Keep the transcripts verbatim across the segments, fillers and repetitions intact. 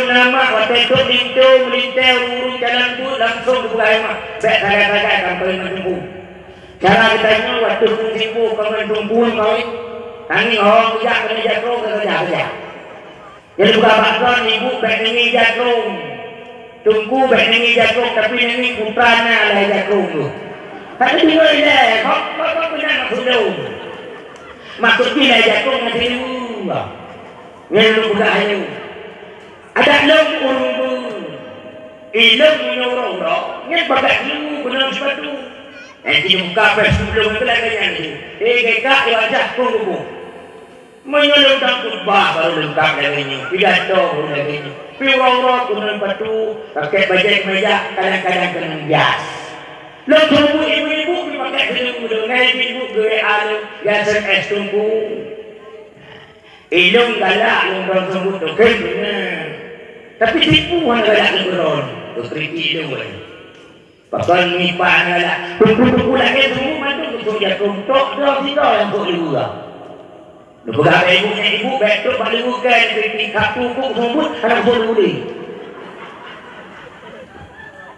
Nama watèe trok linto meulintèe ureueng-ureueng jalan buet langsong geupeugah, "Hai mak, bèk sagai-sagai kamoe kawin ngon Teungku." Cara geutanyoe watèe ureueng sibuk kawin ngon Teungku kawin, tangieng ho geujak keunoe jatrong ka saja-saja. Jadi peugah bak droe, ibu bèk neungieng jatrong, Teungku bèk neungieng jatrong, tapi neungieng putra na lhèe jatrong tu. Tapi deungö ilèe, kok, kok, kok meunan maksud lôn. Maksud jih lhèe jatrong na sireue. Nyan lôn peugah nyoe. Adak lôn ureueng beu. Ilôn meunyoe uroe-uroe, nyan pakat sireue keunoe sipatu. Nyan simuka pèh siplôh meter lagèe nyan tu. Eh, gèt kak, lewat jah, pun kubu. Meunyoe lôn dang khutbah barô leungkap lagèe nyoe, pidato barô lagèe nyoe. Pi uroe-uroe keuneuk patu, pakèk bajèe keumeja, kadang-kadang keuneuk jas. Lôn seumeubeuet ibu-ibu pi pakèk sireue, lôn na ibu-ibu geu-W A lôn, geu-S M S Teungku. Ilôn galak lôn droe seumeubeuet token beuna. Tapi tipu hana galak lôn droe, geukritik lôn. Pakon mipa nyang galak. Teungku-teungku lagèe teungku mandum geusok jatrong, tok droe sidroe nyang sok leuweue. Neupeugah bak ibu nyan, "Ibu, bèk trok bak leuweue kèe, neupipi kap tu, kok seumeubeuet hana geusok leuweue lé."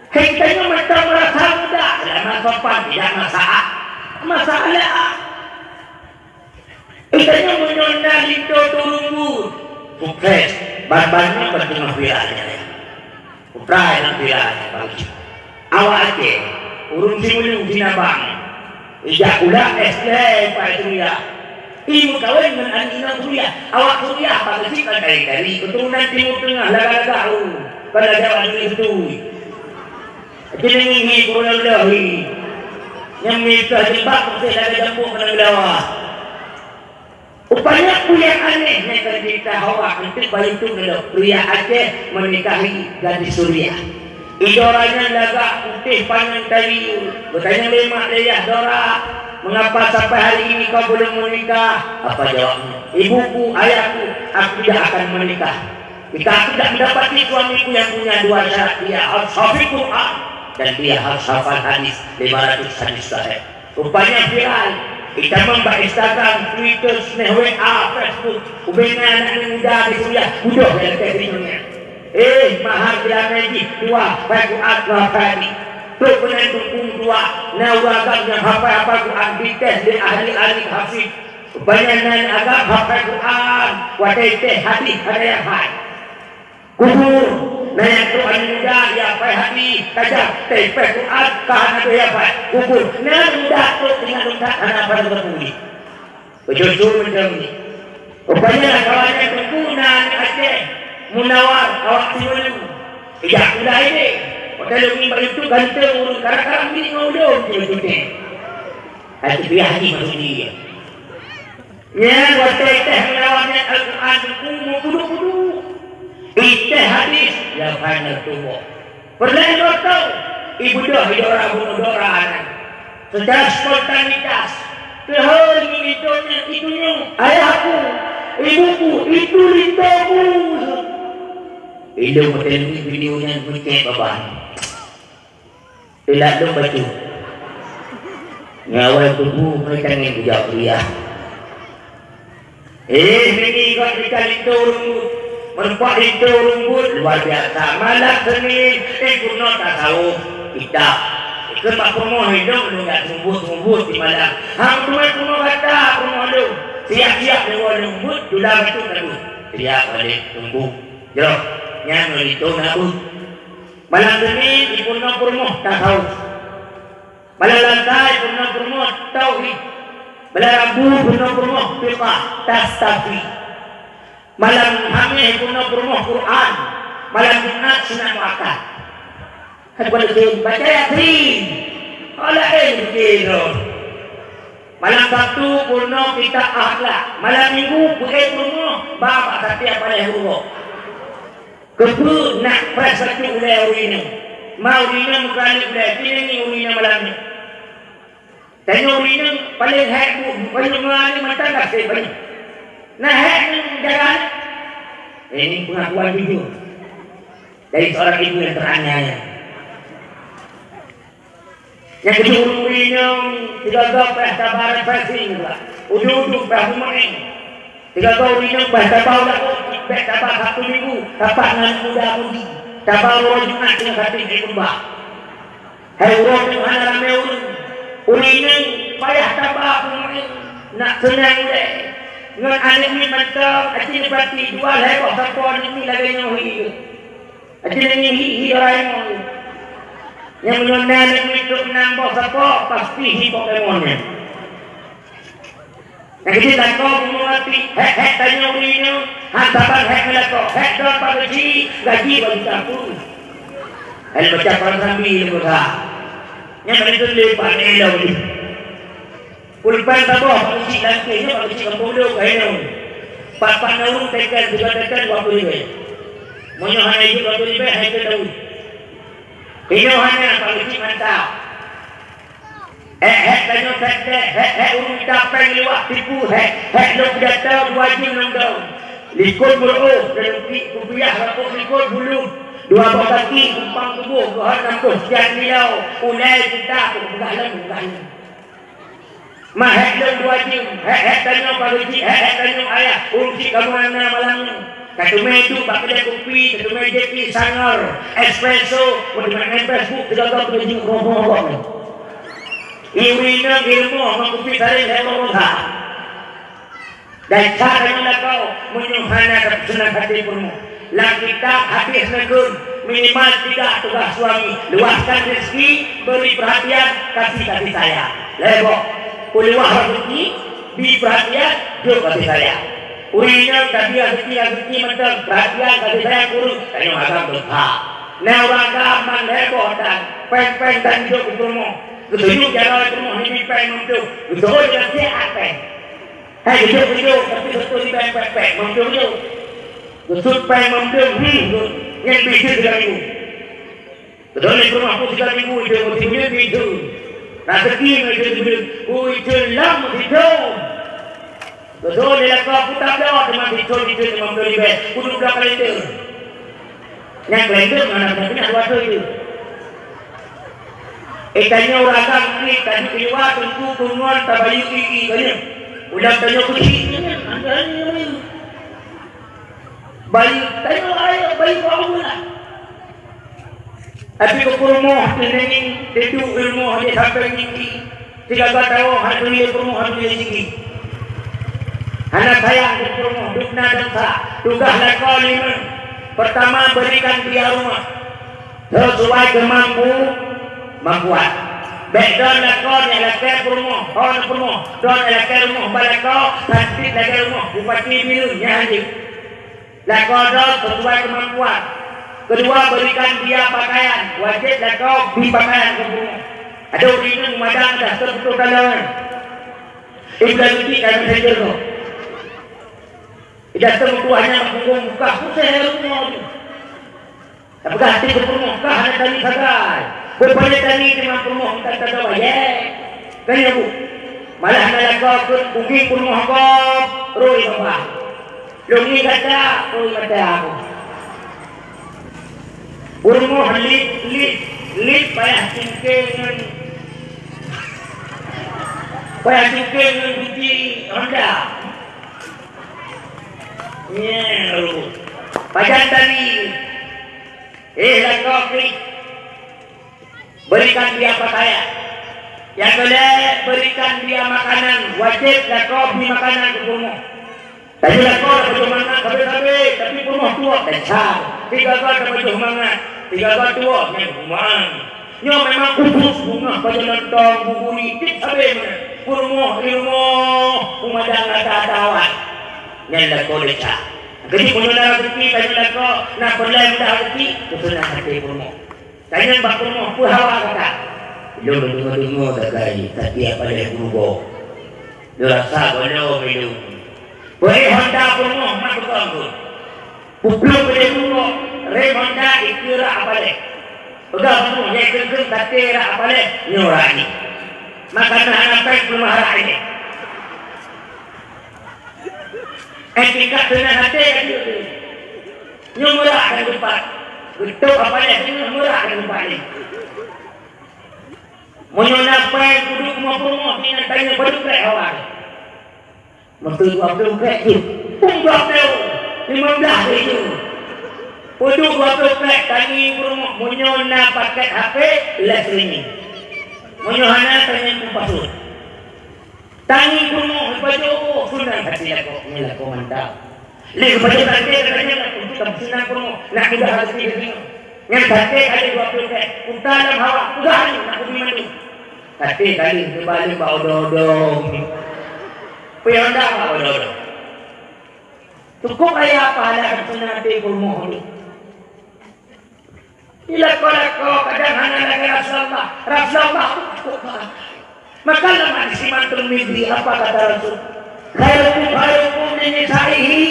Hai, geutanyoe mantong meurasa muda, lam sopan, tidak masalah. Masalah. Geutanyoe meunyoe na linto turun buet, sukses, ban-ban nyan ban teungoh viral nyan. Putra nyang viral nyan bagus. Awak Aceh, ureueng Simeulue, Sinabang, ijak kulak S D P Suriah. I meukawen ngon aneuk inong Suriah. Awak Suriah pageue cit ban dari-dari, keuturonan Timur Teungah, laga-laga, oh, kon lagèe awak Suriah beutôi. Jadi ngieng-ngieng gurèe-gurèe hi. Nyang mita jilbab putih lagèe jambo meunang geulawa. Rupanya peue nyang aneh nyang ka jipeugah awak, eunteuk bayeue tu neulok pria Aceh menikahi gadis Suriah. Idora nyan lagak putih panyang tayue, geutanyong lé mak lé yah Dora, "Mengapa sampai hari ini kau belum menikah?" Apa jawabnya? "Ibuku, ayahku, aku tidak akan menikah." Jika aku tidak mendapati suamiku yang punya dua syarat, dia harus hafid Quran dan dia harus hafal hadis, lima ratus hadis sahih. Rupanya viral, itamong bak Instagram, Twitter, sneh W A, Facebook. Ubena anak muda di Suriah, budoh nyang teuh di dunia. Eh, mahar jeulamé jih dua, hafai Quran dua kali. Trok keunan teungku dua, na ureueng agam nyang hafai-hafai Quran, dites lé ahli-ahli hafid. Rupanya nan agam hafai Quran, watèe teh hadis hana hafai. Kubur, na nyang trok aneuk muda, ya, hafai hadis, tajak, teh peh Quran, ka hana teuh hafai. Kubur, na aneuk muda trok tinggai lôn that hana hafai saboh buleuen. Beucucu macam ni. Rupanya kawan nyang teungku na aneuk Aceh, Munawar, awak Simeulue. Ijak kuda ini. Watèe lôn ngieng bak YouTube ganteng ureueng, kadang-kadang mirip ngon ulôn, cuti-cuti. Hai, kupiah haji maksud jih. Nyan watèe teh meulawan nyan Al-Quran buku meukudu-kudu. Iteh hadis, ya, hana tuboh. Peureulèe lôn tau, ibeudôh idora bunoe dora nyan. Secara spontanitas, keuhai ngon linto nyan itunyong, "Ayahku, ibuku, itu lintoku." Ilôn watèe ngieng video nyan meucék babah. Teulat lôn bacut. Ngon awai kubu meutangieng kujak kuliah. Eh, meunyoe ka linto ureueng buet, meureumpok linto ureueng buet, luar biasa. Malam Senin, eh, peurunoe tasawuf, kitab. Ikheun bak peurumoh, "Ilôn, lôn jak seumeubeuet-seumeubeuet di malam." "Han teuma peurunoe gata, peurumoh lôn." Siap-siap deungon ureueng buet, tulah bacut lagu. Siap, balik, tunggu. Jroh, nyan ngon linto na buet. Malam Senin, ipeurunoe peurumoh tasawuf. Malam Selasa, ipeurunoe peurumoh tauhid. Malam Rabu, ipeurunoe peurumoh fiqah, tastafi. Malam Hamis, ipeurunoe peurumoh Quran. Malam Jumat, sunat muakkad. Hai, bukan leukeun, baca Yasin. Alah, eh, leukeun droe. Malam Sabtu, peurunoe kitab akhlak. Malam Minggu, peuék peurumoh, ba bak satiap paleng uroe. Keupeue nak preh bacut ulèe ureueng inong? Ma ureueng inong meukeurali ulèe, pineungi ureueng inong malam nyoe. Tanyoe ureueng inong paleng hék bu, pajoh ngon aneuk mantong gaséh pajoh. Nah, hék ngon jaga aneuk. Ini pengakuan jujur dari seorang ibu yang teraniaya. Nyang keudua, ureueng inong sigoe-goe paih saba refreshing, udu-udu paih beumeung. Sigoe-goe ureueng inong paih saba u laôt. Bèk taba Sabtu Minggu, taba ngon muda-mudi. Taba uroe Jumat teungoh khatim Ié Kumbah. Hai uroe nyoe hana ramé ureueng. Ureueng inong payah taba peumaén, nak seunang ulèe. Ngon aneuk miet mantong, aci neupati dua lhèe boh sapo aneuk miet lagèe nyoe hi. Aci neungieng hi, hi Doraemon. Nyang meunyoe na aneuk miet trok nam boh sapo, pasti hi Pokemon nyan. Nyang keuneuk lakoe bumoe api, hék-hék tanyoe ureueng inong, han saban hék meulakoe, hék droen Pak Geuchik, gaji dua juta peuet. Hai baca Quran sambil leumosa. Nyan meunan lé Pak Nilom. Pulpen saboh Pak Geuchik lam kèh nyoe, Pak Geuchik kampung dong ka inong. Pat-pat na ureueng teken, sigoe teken dua ploh ribèe. Meunyoe hana jeuet dua ploh ribèe, hai keu Daud. Inoe hana Pak Geuchik mantap. Hék-hék tanyoe sèt-sèt, hék-hék ureueng mita péng liwat tipu, hék-hék lôn pidato dua jeuem lôn dong. Likot meuruôh, dan kupiah rambôt likot bulu, dua boh kaki kumpang tuboh, geuhot nam boh siat nilai, ulèe juta kupeugah lom, kupeugah lom. Ma hék lôn dua jeuem, hék-hék tanyoe Pak Geuchik, hék-hék tanyoe ayah, ureueng chik kamoe na malam nyoe. Ka teumé duek bak keudè kupi, ka teumé jép ié sangor, espresso, meuteumé main Facebook, sigoe-goe teumé jeuet rokok-rokok nyoe. Ié ureueng inong ié rumoh ngon kupi saréng lhèe boh sa. Dan sa tanyoe lakoe, meunyoe hana tapeuseunang até peurumoh. Lam kitab hadis neukheun, minimal tiga tugas suami, luaskan rezeki, beri perhatian, kasih kasih sayang. Lhèe boh, peuluah rezeki, bri perhatian, jok kasih sayang. Ureueng inong ka bri rezeki, rezeki mantong, perhatian, kasih sayang, ureueng tanyoe agam dong that. Na ureueng agam man lhèe boh tan, péng-péng tan jok u peurumoh. Geutuju jaroe peurumoh nibak péng meudong, geutuju jaroe siat péng. Hai, geujok-geujok, tapi beutôi di bèk-bèk, mantong geujok. Geusut péng mantong, hmm, nyan bit jeuet sigoe minggu. Beutôi di peurumoh pun sigoe minggu, jeuet meusibuleuen bit jeuet. Raseuki ngon jeuet sibuleuen, ui, jeuet lam meusigoe. Beutôi di lakoe kutab lewat teuma bit jeuet, bit jeuet, mantong di bèk, kudu blah kalender. Nyang kalender mana peunyakét dua tu. Eh, tanyoe ureueng agam klik, tadi keuluwa teungku peungon tabayeue i-i tanyoe. Ulang tanyoe keuchik nyan, nyan, nyan, nyan. Bayeue tanyoe, ayo, bayeue bak Allah. Tapi keu peurumoh teuh nanging, teuduek rumoh di sampéng ninggi. Sigaga tawoe hana turi peurumoh, hana turi sigi. Hana sayang keu peurumoh, dubna desya. Tugaih lakoe limong. Pertama, berikan dia rumah. Sesuai kemampu, kemampuan. Bèk droen lakoe nyang lakèe peurumoh, oh, na peurumoh. Droen nyang lakèe rumoh bak lakoe, cantik lagèe rumoh bupati Bireuen, nyan jeuet. Lakoe droen sesuai kemampuan. Kedua, berikan dia pakaian. Wajéb lakoe bri pakaian keu peurumoh. Adoe ureueng inong meudang dah teupeutôh taloe. Ibu lagi kan messenger tu. Ida teuh meutuah nyan bak punggong bukah, puseh rumoh tu. Tapeugah até keu peurumoh, ka hana tani sagai. Beupaléh tani teuma peurumoh meukat sagai, yeh. Ka nyoe bu. Malah na lakoe keu bungkeng peurumoh gob, roi babah. Lôn ngieng gata, roi mata aku. Peurumoh lip, lip, lip payah cungkeng ngon, payah cungkeng ngon guci Honda. Nyan, pajan tadi. Eh, lakoe klik. Berikan dia pakaian. Nyang keulhèe, berikan dia makanan. Wajéb lakoe bri makanan keu peurumoh. Tapi lakoe tapajoh mangat sabé-sabé, tapi peurumoh tuwoe desya. Sigaga tapajoh mangat, sigaga tuwoe nyan hukuman. Nyoe memang khusus beungoh pajoh lontong, buburi, cit sabé meunan. Peurumoh i rumoh, peumandang rata-rata awai. Nyan lakoe desya. Keujeuet meunyoe na raseuki, tanyoe lakoe, na peureulèe meudah raseuki, peuseunang até peurumoh. Tanyoe bak peurumoh, peue hawa gata? Lôn deungoe-deungoe sagai, tapi apalagi peurumoh. Lôn rasa gohlom ilôn. Peuéh honda peurumoh mat beukong keuh. Peuplueng beudé peurumoh, rém honda ikeue rak apalagi. Peugah peurumoh, nyang kheun-kheun saté rak apalagi, nyoe rak nyoe. Makanan hana péng peurumoh rak nyoe. Eh, tingkat seunang até ka jeuet. Nyoe meurak dan teumpat. Beutôi apa nyan, nyoe meurak dan teumpat ni. Meunyoe na péng kuduek rumoh-rumoh, nyan tanyong padub krek awai. Meutôi dua ploh krek jeuet. Peuet ploh. Lima belas video. Peuduek dua puluh pet tangieng peurumoh meunyoe na paket H P live streaming. Meunyoe hana tangieng peupasoe. Tangieng peurumoh ipajoh sunat hati lakoe, nyan lakoe mantap. Lé ipajoh tangke katanya nak untuk tam sunat peurumoh, nak mudah rezeki deungoe. Nyan tangke ada dua puluh pet, uta lam hawa, udah ni nak ubi mandi. Tangke kali teubalik bak odo-odo. Pionda bak odo-odo. Cukup raya pahala dan sunat di peurumoh tu. Di lakoe-lakoe kadang hana lagèe Rasulullah. Rasulullah tu cukup pahala. Maka lam hadis Imam Tirmidzi apa kata Rasul? "Khairukum khairukum li nisaihi."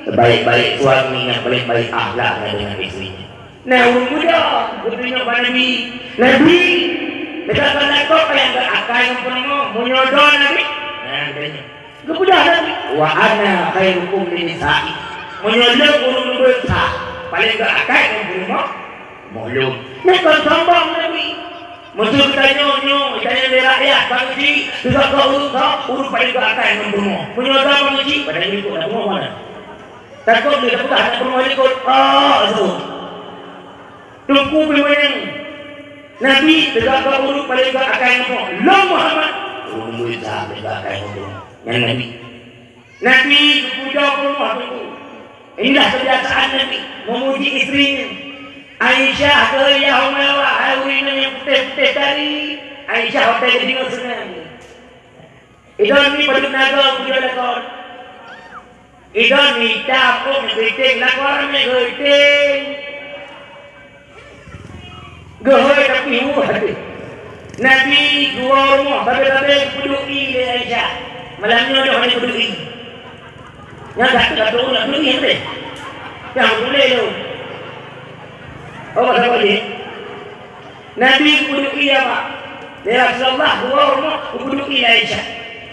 Sebaik-baik suami yang paling baik akhlaknya dengan istrinya. Nah, ureueng muda, geutunyok bak Nabi. Nabi, deungon lakoe nyang beuakai ngon peurumoh, meunyoe droe Nabi. Nah, geutunyok. Geupeugah Nabi, "Wa ana khairukum li nisa'i." Meunyoe lôn ureueng leubeh sa, paleng geuakai ngon peurumoh, moh lôn. Nyan kon sombong Nabi. Meuseu geutanyoe nyoe, geutanyoe lé rakyat banci, teuka keu ureueng sa, ureueng paleng geuakai ngon peurumoh. Meunyoe sa banci, padahai ikot dak peurumoh mana? Takot lé tapeugah aneuk peurumoh ikot, oh, su. Teungku pih manyang. Nabi teuga keu ureueng paleng geuakai ngon peurumoh. Lôn Muhammad, ureueng murit sa teuga akai ngon peurumoh. Nyan Nabi. Nabi geupujoe peurumoh teungku. Inilah kebiasaan Nabi memuji istrinya. Aisyah keu ya Umairah, hai ureueng inong nyang putéh-putéh tadi. Aisyah watèe geudeungoe seunang. Idon ni padub naga pujoe lakoe. Idon ni itam, oh, meukeuriting, lakoe ramé geuiting. Geuhôi tapi hu hati. Nabi geuwoe rumoh, babé-babé geupeuduek ie lé Aisyah. Malam nyoe deuh hana peuduek ie. Nyan satu-satu ureueng peuduek ie hana. Nyang peutuléh lôn. Oh, masa peuduek ie. Nabi geupeuduek ie, Pak. Ya Rasulullah, geuwoe rumoh geupeuduek ie Aisyah.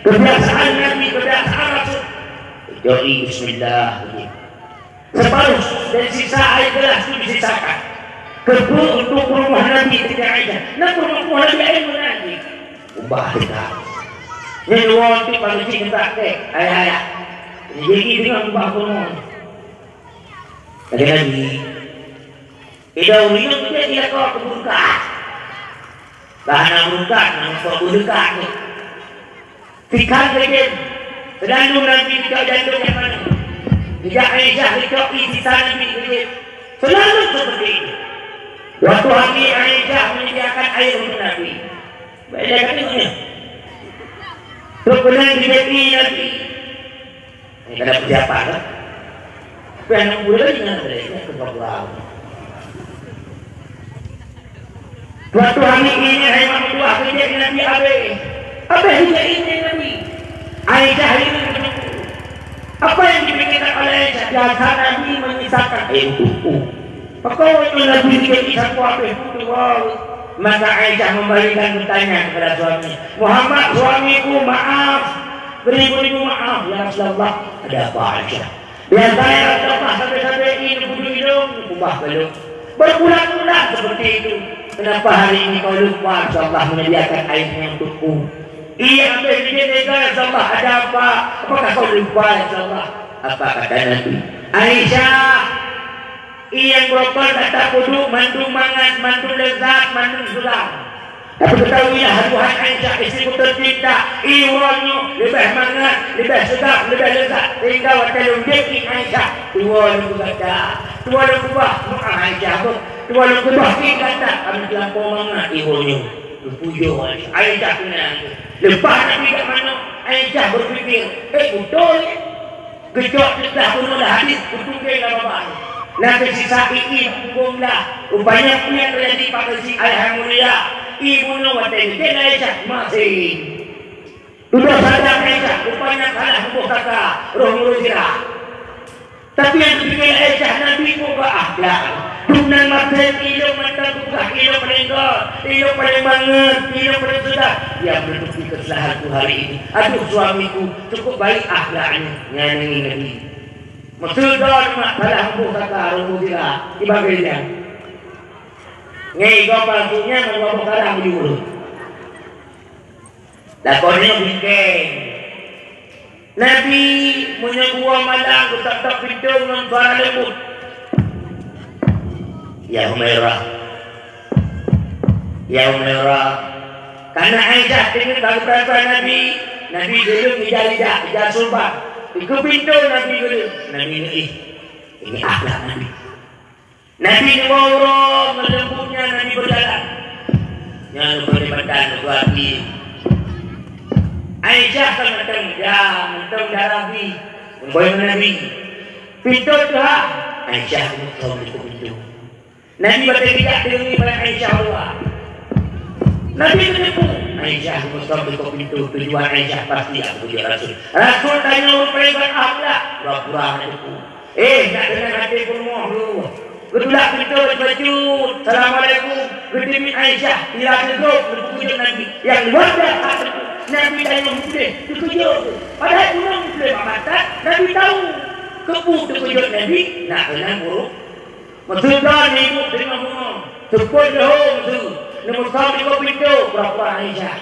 Kebiasaan Nabi, kebiasaan Rasul. Jadi, bismillah, begitu. Separuh dari sisa air gelas tu disisakan. Keupeue untuk peurumoh Nabi, Siti Aisyah. Nah, peurumoh Nabi laén meunan jih. Ubah teuka. Nyan dua untuk bang cik teuka kek, ayah-ayah. Jadi, deungon ubah peurumoh. Lagèe Nabi. Idong ureueng nyoe keu jeuet di lakoe keu beureukat. Bah hana beureukat, hana meukeureukat nyoe. Tikhan keu jeuet, selalu Nabi geucok jandong nyang manoe. Geujak Aisyah geucok ie sisa Nabi keu jeuet. Selalu seperti itu. Waktu hamil Aisyah menyediakan air untuk Nabi. Baik, dia kata, "Ini." Trok keunan geujak ie Nabi. Ini kada persiapan, kan? Tapi aneuk muda ni nyan tadi, nyan keu pura-pura. Waktu hamil ini, hai mak meutuah, geujak Nabi abéh. Abéh geujak Nabi. Aisyah ini, apa yang dipikirkan oleh Aisyah? Biasa Nabi menyisakan air wudhu. Maka waktu Nabi jadi sapu habéh putih, wow. Maka Aisyah membalikan bertanya kepada suami, "Muhammad, suamiku, maaf, beribu-ribu maaf, ya Rasulullah." "Ada apa, Aisyah?" "Biasanya Rasulullah sampai-sampai ini budu hidung, ubah belum. Berbulan-bulan seperti itu. Kenapa hari ini kau lupa Rasulullah menyediakan airnya untukku?" "Iya, habéh jijak lé goe, ya Rasulullah, ada apa? Apakah kau lupa, ya Rasulullah?" Apa kata Nabi? "Aisyah, ie nyang brokon gata peuduek mandum mangat, mandum leuzat, mandum seugah. Tapi ketahuilah, hai Aisyah, istriku tercinta, ie uroe nyoe leubeh mangat, leubeh seugah, leubeh leuzat. Sehingga watèe lôn jép ie Aisyah, tuwoe lôn keu gata, tuwoe lôn keubah, meu'ah Aisyah, beuh, tuwoe lôn keubah ie gata, kami teulampau mangat ie uroe nyoe." Geupujoe Aisyah. Aisyah keunan. Leupah Nabi jak manoe, Aisyah berpikir, "Eh, beutôi, eh?" Geucok teuka bunoe lam hadis, geutunggeng lam babah. Na teusisa ie-ie bak punggong blah. Rupanya peue nyang teujadi bak keusi ayah nyang mulia. Ie bunoe watèe geujak lé Aisyah, maséng. Dudoe sadar Aisyah, rupanya salah tuboh kaka, roh meureuh sira. Tapi nyang geupike Aisyah, Nabi peue akhlak. Dum nan maté ilong mantong geupeugah ilong paleng göt, ilong paleng mangat, ilong paleng seugah. Dia menutupi kesalahanku hari ini. Aduh, suamiku cukup baik akhlaknya. Nyan nangis Nabi. Meuseudoe mak salah embuh kata rumoh sira ibagai nyan. Ngai goe palsu nyan ngon goe beukarang di ureueng. Lakoe nyoe bingkeng. Nabi meunyoe geuwoe malam geutok-tok pintoe ngon suara leumbut, "Ya Humairah, ya Humairah." Karena Aisyah teungeut bak geupeurasa Nabi, Nabi geuleueng ija-ija, ija sulban. Dikeue pintoe Nabi geuleueng, Nabi neuéh. Ini akhlak Nabi. Nabi neuwoe uroe ngon leumbutnya Nabi beujalan. Nyan leubeh mantong neupeugah até. Aisyah ka mantong jak, mantong darah bi. Meugoe ngon Nabi. Pintoe teuhah, Aisyah geumeusom dikeue pintoe. Nabi batée geujak deungoe bak Aisyah Allah. Nabi geuteupeue, Aisyah geumeusom dikeue pintoe, tujuan Aisyah pasti jak peujeuet Rasul. Rasul tanyoe rupanya ngon akhlak, pura-pura hana teupeue. Eh, nak deungon até peurumoh dulu. Geutulak pintoe bacut-bacut. "Assalamualaikum." Geuteubiet Aisyah, ira teugob, geupeukeujot Nabi. Nyang luar biasa teupeu. Nabi tanyoe udeh, teukeujot. Padahai ureueng Muslim bak mata, Nabi tahu. Keupeue teukeujot Nabi, nak keunan buruk. Meuseudon ibu teungoh bungong. Seupôt leuhô meusu. Neumeusom dikeue pintoe, pura-pura Aisyah.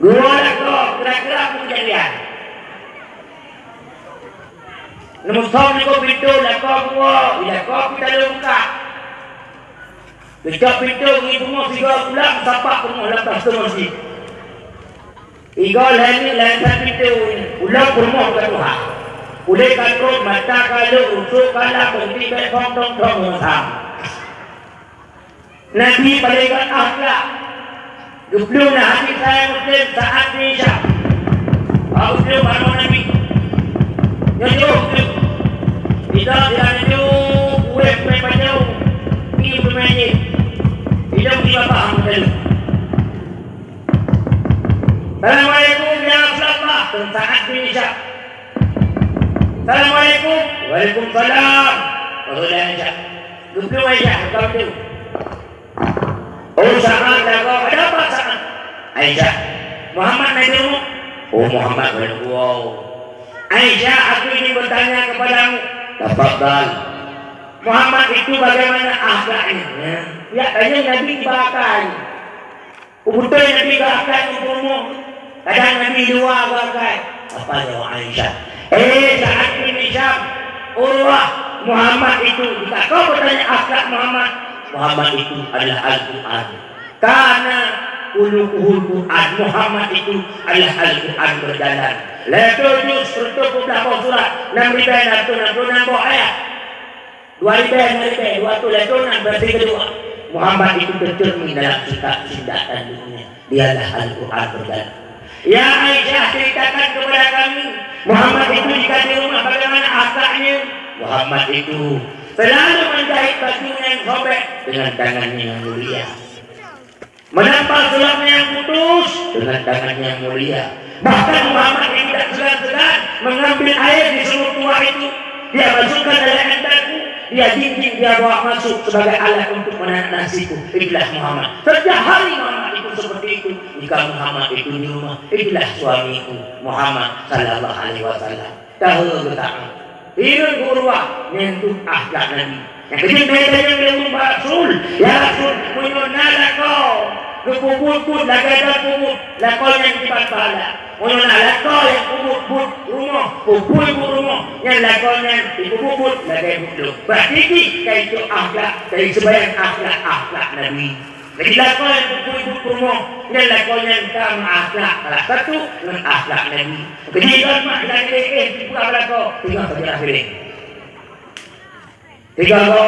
Geuwoe lakoe, kira-kira peue keujadian. Neumeusom dikeue pintoe, lakoe geuwoe, lakoe pih taleueng buka. Geucok pintoe, ngieng peurumoh sigoe pulang, sapak peurumoh lam pastoe meuseujid. Igoe lhèe nyoe lam pintoe, ulôn peurumoh ka tuha. Ulèe ka trok, mata ka lheueh, rusuk ka lam, beunti bèk phom thong-thong ngon tham. Nabi paleng gèt akhlak. Geuplueng na hadis riwayat Muslim, Sa'ad bin Hisham. Bak geuplueng bak rumoh Nabi. Nyoe jeuet geuplueng. Idong sira neujok kueh peumain bajèe, ié peumain jih. Idong di babah meutaleueng. "Assalamualaikum ya Rasulullah," kheun Sa'ad bin Hisham. "Assalamualaikum." "Waalaikumsalam." Baru dah Aisyah. Geuplueng Aisyah, buka pintoe. "Oh, Sa'ad, lagoe, ada apa, Sa'ad?" "Aisyah, Muhammad na di rumoh?" "Oh, Muhammad, wow." "Aisyah, aku ingin bertanya kepadamu." "Tafadhal." "Muhammad itu bagaimana akhlaknya?" Ya, tanya Nabi ibarat Peubeutôi Nabi geuakai ngon peurumoh, kadang Nabi luwa geuakai. Apa jaweueb Aisyah? Eh, Sa'ad bin Hisham, Urwah, Muhammad itu, jika kau bertanya akhlak Muhammad, Muhammad itu adalah Al-Quran. Karena khuluquhul Quran, Muhammad itu adalah Al-Quran berjalan. Lhèe reutôh juz, reutôh peuet blah boh surat, nam ribèe nam reutôh nam ploh nam boh ayat. Dua ribèe, dua ribèe, dua reutôh lhèe reutôh nam, berarti keudua. Muhammad itu tercermin dalam sikap, tindakan dunia. Dialah Al-Quran berjalan. Ya Aisyah, ceritakan kepada kami, Muhammad itu jika di rumah bagaimana akhlaknya? Muhammad itu selalu menjahit bajunya yang sobek dengan tangannya yang mulia. Menampa sulapnya yang putus dengan tangannya yang mulia. Bahkan Muhammad ini tidak segan-segan mengambil air di sumur tua itu. Dia masukkan dalam emberku, dia jinjing, dia bawa masuk sebagai alat untuk menanak nasiku. Itulah Muhammad. Setiap hari Muhammad itu seperti itu. Jika Muhammad itu di rumah, itulah suamiku, Muhammad sallallahu alaihi wasallam. Tahu beutama. Hireuen geuruwah nyentuh akhlak Nabi. Nyang keujeuet lé tanyong lé ureueng bak Rasul, "Ya Rasul, meunyoe na lakoe geupeubuet buet lagèe daun peubuet, lakoe nyan kiban pahala. Meunyoe na lakoe nyang peubuet buet rumoh, peubui buet rumoh, nyan lakoe nyan jipeubuet buet lagèe buet lôn." Berarti jih ka jituek akhlak, ka jiseumayang akhlak, akhlak Nabi. Jadi lakoe nyang peubui buet rumoh, nyan lakoe nyan ka meuakhlak salah satu ngon akhlak Nabi. Jadi, kon mak lagèe, eh, dipeugah lakoe, teungoh saja piléh. Tiga go.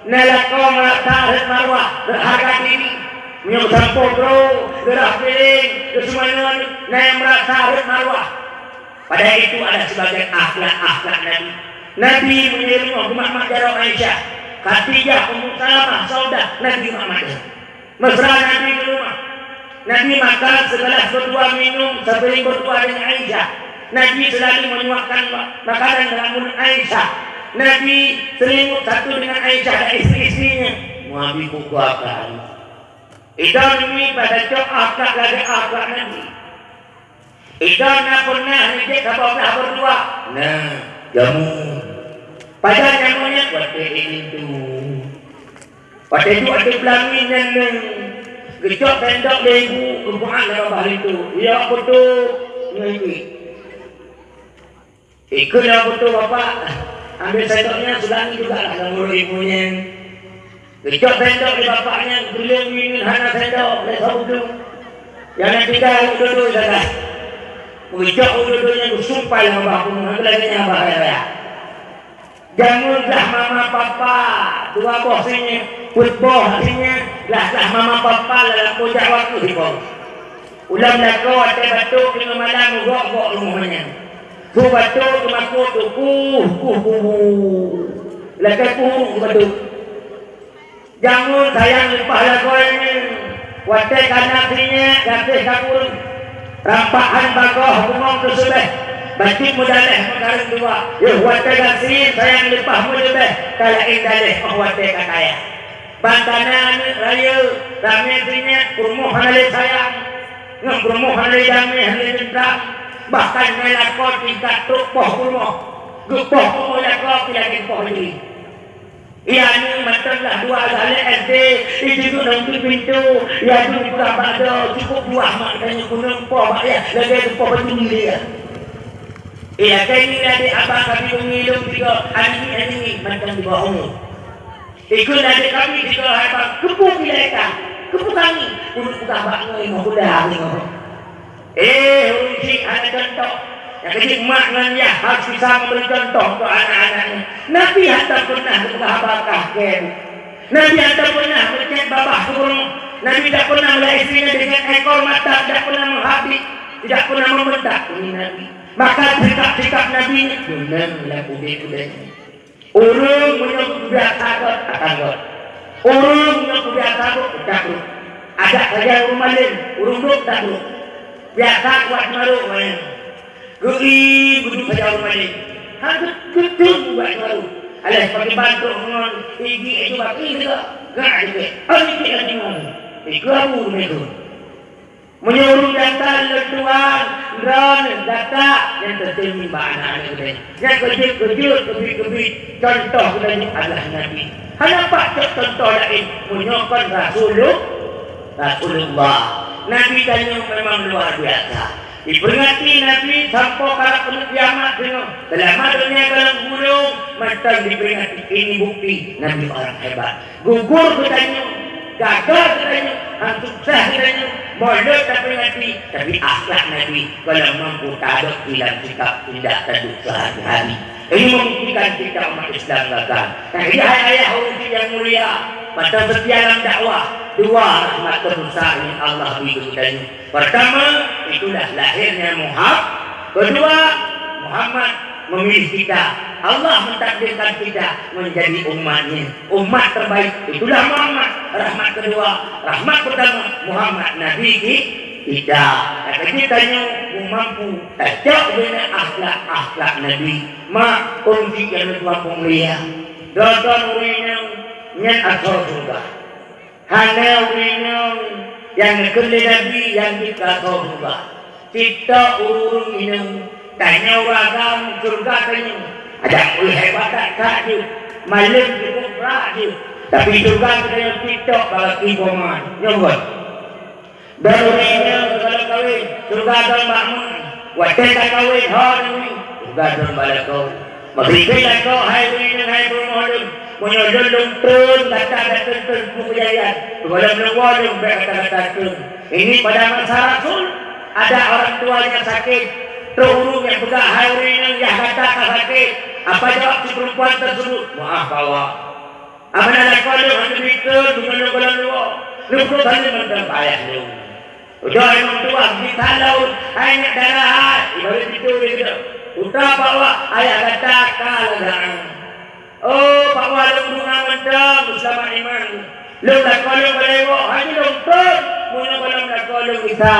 Na lakoe meurasa rhot marwah, rhot hareuga diri. Meunyoe geusampoe droe, geurhah piléh, geuseumayang, na nyang meurasa rhot marwah. Padahai itu adalah sebagai akhlak-akhlak Nabi. Nabi meunyoe rumoh geumat-mat jaroe Aisyah, Khadijah, Ummu Salamah, Saudah, Nabi geumat-mat jaroe. Mesra Nabi di rumah. Nabi makan segelas berdua, minum sepiring berdua dengan Aisyah. Nabi selalu menyuapkan ma-, makanan dalam mulut Aisyah. Nabi selimut satu dengan Aisyah dan istri-istrinya. Nabi buka akhlak. Idong nyoe pada cok akhlak lagèe akhlak Nabi. Idong na pernah neujép saboh blah berdua? Na, jamu. Pajan jamu nyan? Watèe intu. Watèe duek ateueh peulangui nyan neuh, geucok sendok lé ibu, geupeu'ah lam babah linto. Ya, beutôi. Ngon ibu. Ikut lah beutôi bapak, ambil sendoknya, sulangi juga lah kamu ibu nyan. Geucok sendok di bapaknya, geuleueng ngieng hana sendok, lé saudeueng. Nyang na tinggai u dodo sagai. Geucok u dodo nyan geusumpai lam babah punong, lagée nyan babah raya. Jameun glah mama papa, dua boh sinyeuk, peuet boh sinyeuk, glah-glah mama papa lam kojak wakeuh sibong. Ulôn lakoe watée batuk teungoh malam, gok-gok rumoh nyan. Su batuk teumakot, kuh, kuh, kuh, kuh. Lakée kuh batuk. Jameun sayang leupah lakoe nyan, watée kana sinyeuk gaséh ka kureueng. Rampakan bagoh bungong keuseubeh, bacut meudaléh meukareueng dua. Yoh watée gasien sayang leupah meuleubeh, ka laén daléh óh watée ka kaya. Ban kana aneuëk rayeuk, ramé sinyeuk, peurumoh hana lé sayang, ngon peurumoh hana lé damé, hana lé teuntang. Bahkan nyan lakoe tingkat trok poh peurumoh. Geupoh peurumoh lakoe pih lagée poh jih. Ia nyoe mantong lah dua galak S D, ijeuet ngon pintoe, ia duek buka bak droe, cukup buah mak tanyoe kunong poh bak ia, lagée geupoh batu milék. Ia keu nyoe adik abang kami beungilong tiga, aneuk nyoe, aneuk nyoe, mantong di bawah umur. Ikut adik kami tiga hai bang, keupeue pilai ka, keupeue kami, kudu buka bak nyoe, mau kuda nyoe. Eh, ureuëng syiek hana contoh. Nyang keujiek mak ngon yah harôh bisa memberi contoh untuk anak-anaknya. Nabi hantom peunah geupeugah haba kah keu Nabi hantom peunah meucét babah keu bunoe. Nabi tak peunah meulihat istri nyan dengan ekor mata, tidak pernah menghabis, tidak pernah membentak. Ini Nabi. Maka sikap-sikap Nabi nyan beuna lam udeb-udeb. Ureuëng meunyoe biasa göt, akan göt. Ureuëng meunyoe biasa göt, peucah göt. Adak sagai ureuëng malém, ureuëng brok tak brok. Biasa kuat marok maén. Geuieng geuduek sagai ureuëng malém. Han geuteun buet marok. Alah pakriban trok ngon gigi itu bak ié teuga. Gak jipék. An jipék laju ngon. Ikeu abu meunyoe. Meunyoe ureuëng gata lôn tuan, droeneuh gata nyang teuteumé bak aneuk-aneuk geutanyoe. Nyang keujeuet-keujeuet, keubiet-keubiet, contoh geutanyoe adalah Nabi. Hana pat cok contoh laén meunyoe kon Rasulullah, Rasulullah. Nabi tanyoe memang luar biasa. Diperingati Nabi sampoe karab keuneuk kiamat singoh. Seulama donya gohlom gulong, mantong diperingati. Ini bukti Nabi orang hebat. Gugur geutanyoe, gagal geutanyoe, han sukses geutanyoe, mulod taperingati, tapi akhlak Nabi gohlom mampu taadopsi lam sikap tindak tanduk sehari-hari. Ini membuktikan kita umat Islam gagal. Nah, jadi hai ayah ureuëng yang mulia, mantong seutia lam dakwah, dua rahmat teubesar nyang Allah bri keu geutanyoe. Pertama, itulah lahirnya Muhammad. Kedua, Muhammad memilih kita. Allah mentakdirkan kita menjadi umatnya. Umat terbaik, itulah Muhammad. Rahmat kedua, rahmat pertama, Muhammad Nabi ki-, kita. Kata kita nyoe mampu tacok bina akhlak-akhlak Nabi. Mak, ureuëng syiek nyang lôn mulia. Droe-droe ureuëng nyan asoe syeuruga. Hana ureuëng inong nyang geukheun lé Nabi nyang jeuet keu asoe syeuruga. Cit tok ureuëng inong, tanyoe ureuëng agam syeuruga tanyoe. Adak ureuëng hebat that-that jeuet, malem cukup brat jeuet. Tapi syeuruga tanyoe cit tok bak gaki boman. Nyoe kon. Dan ureuëng inong kalau kawin, syeuruga dong bak mak. Watée ka kawin, ho nyoe, syeuruga dong bak lakoe. Meuseuti lakoe, hai ureuëng inong, hai peurumoh lôn, meunyoe lôn lôn treun gata, gata treun, treun peue keujadian? Gohlom lôn woe lôn bék gata-gata treun. Ini pada masa Rasul, ada orang tua yang sakit, trok ureuëng nyang peugah, "Hai ureuëng inong, yah gata ka sakét." Apa jawab si perempuan tersebut? "Maaf, Pak Wak. Amanah lakoe lôn hana geubri treun, bunoe lôn gohlom lôn woe. Lôn peutrok saleuem mantong bak ayah lôn." Udah imam tuan, di kalau hai nak darah, ibarat itu dia kata, "Putra Pak Wak, ayah gata ka lagak." "Oh, Pak Wak, lôn beungoh mantong, seulamat iman. Lôn lakoe lôn balai woe, hana lôn treun, meunyoe gohlom lakoe lôn gisa.